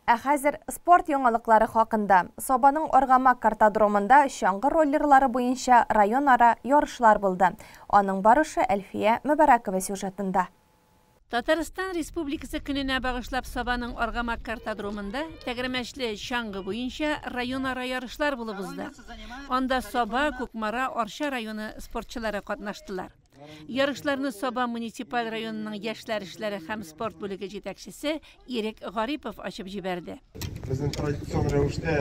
Ә хәзер спорт яңалыклары хакында. Сабаның Аргамак картодромында чаңгы роллерлары буенча районара ярышлар булды. Аның барышы Әлфия Мөбарәкова сюжетында. Татарстан Республикасы көненә багышлап Сабаның Аргамак картодромында тәгәрмәчле чаңгы буенча районара ярышлар булып узды. Анда Саба, Кукмара, Арча районы спортчылары катнаштылар. Ярышларны Саба муниципаль районының яшьләр эшләре һәм спорт бүлеге җитәкчесе Ирек Гарипов ачып җибәрде. Безнең традицион рәвештә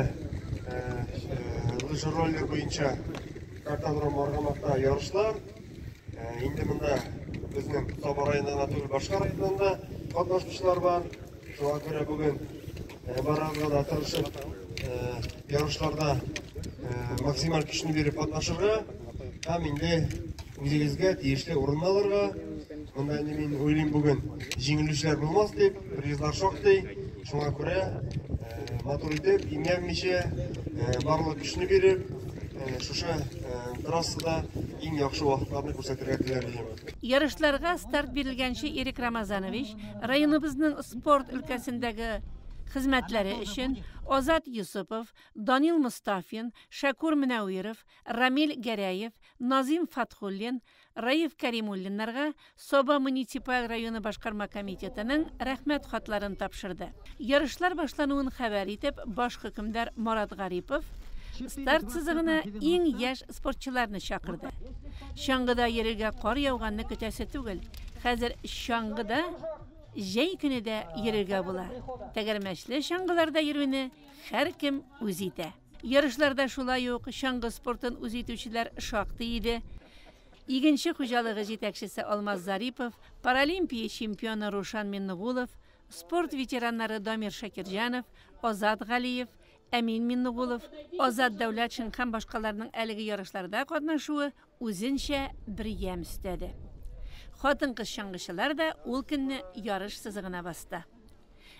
лыжероллер буенча картодром Аргамакта ярышлар. Инде монда безнең Саба районыннан гына түгел, башка районнан да катнашучылар бар. Шуңа күрә бүген барыгызга да тырышып ярышларда максималь көчне биреп катнашырга һәм инде үзегезгә тиешле урын алырга. Монда инде мин уйлыйм бүген җиңелүчеләр булмас дип, призлар шактый. Шуңа күрә матур итеп, имгәнмичә, барлык көчне биреп, шушы трассада иң яхшы вакытларны күрсәтергә теләр идем. Ярышларга старт бирелгәнче Ирек Рамазанович районыбызның спорт өлкәсендәге хезмәтләре өчен Азат Йосыпов, Данил Мостафин, Шәкүр Мөнәвиров, Рамил Гәрәев, Назыйм Фатхуллин, Раиф Кәримуллиннарга Саба муниципаль районы башкарма комитетының Рәхмәт хатларын тапшырды. Ярышлар башлануын хәбәр итеп, баш хөкемдар Марат Гарипов старт сызыгына иң яшь спортчыларны чакырды. Чаңгыда йөрергә кар яуганны көтәсе түгел. Хәзер чаңгыда җәй көне дә йөрергә була. Тәгәрмәчле чаңгыларда йөрүне һәркем үз итә. Ярышларда шулай ук чаңгы спортын үз итүчеләр шактый иде. Игенче хуҗалыгы җитәкчесе Алмаз Зарипов, Паралимпия чемпионы Рушан Миннегулов, спорт ветераннары Дамир Шакирҗанов, Азат Галиев, Әмин Миннегулов, Азат Дәүләтшин һәм башкаларның әлеге ярышларда катнашуы үзенчә бер ямь өстәде. Хатын-кыз чаңгычылар да ул көнне ярыш сызыгына басты.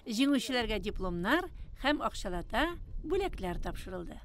Җиңүчеләргә дипломнар һәм акчалата бүләкләр тапшырылды.